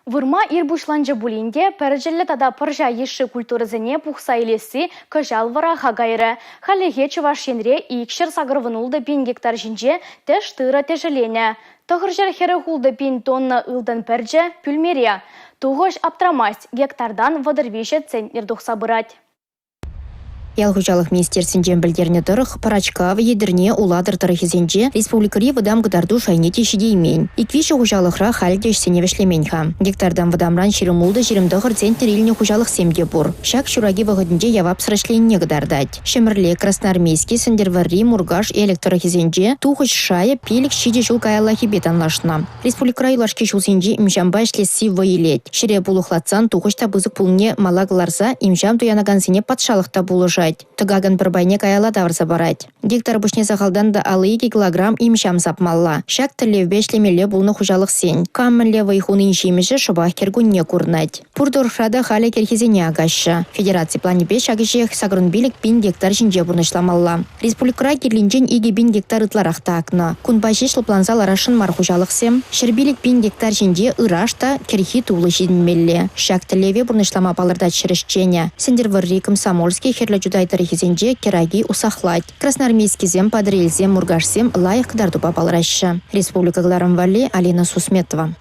Вырма ир пуҫланчӗ пулин те пӗрчӗллӗ тата пӑрҫа йышши культурӑсене пухса илесси кӑҫал вӑраха кайрӗ. Хальлӗхе Чӑваш Енре 286 пин гектар ҫинче тӗш тырӑ тӗшӗленӗ. 946 пин тонна ылтӑн пӗрчӗ пӳлмере. Тухӑҫ аптрамасть, гектартан 33 центнер тухса пырать. Ял хуҫалӑх министерствинчен пӗлтернӗ тӑрӑх, Пӑрачкав, Етӗрне, Улатӑр тӑрӑхӗсенче республикӑри вӑтам кӑтарту шайне те ҫитеймен. Ик-виҫӗ хуҫалӑхра халь те ӗҫсене вӗҫлемен-ха. Гектартан вӑтамран 26-29 центнер илнӗ хуҫалӑхсем те пур. Ҫак ҫураки вӑхӑтӗнче явапсӑр ӗҫленине кӑтартать. Ҫӗмӗрле, Красноармейски, Сӗнтӗрвӑрри, Муркаш, Элӗк тӑрӑхӗсенче тухӑҫ шайӗ пилӗк-ҫичӗ ҫул каяллахипе танлашнӑ. Республикӑра юлашки ҫулсенче имҫампа ӗҫлесси вӑй илет. Ҫӗре пулӑхлатсан тухӑҫ та пысӑк пулнине мала кӑларса имҫам туянакансене патшалӑх та пулӑшать. Тӑкакӑн пӗр пайне каялла тавӑрса парать. Гектар пуҫне сахалтан та 52 килограмм имҫам сапмалла. Ҫак тӗллевпе ӗҫлемелле пулнӑ хуҫалӑхсен. Кам мӗнле вӑй хунин ҫимӗҫӗ шӑпах кӗркунне курӑнать. Пур тӑрӑхра та халӗ кӗрхисене акаҫҫӗ. Федераци планӗпе ҫак ӗҫе 85 пин гектар ҫинче пурнӑҫламалла. Республикӑра кирлинчен 2 пин гектар ытларах та акнӑ. Кунпа ҫеҫ лӑпланса ларасшӑн мар хуҫалӑхсем. 105 пин гектар ҫинче ыраш та кӗрхи тулӑ ҫитӗнмелле. Ҫак тӗллеве пурнӑҫлама палӑртать ҫӗр ӗҫченӗ. Сӗнтӗрвӑрри, Комсомольски, Хӗрлӗ Чутай тӑрӑхӗсенче кӗраки усахлать. Красноармейскисем, Патӑрьелсем, Муркашсем лайӑх кӑтартупа палӑраҫҫӗ. Республика кӑларӑм валли Алина Сусметова.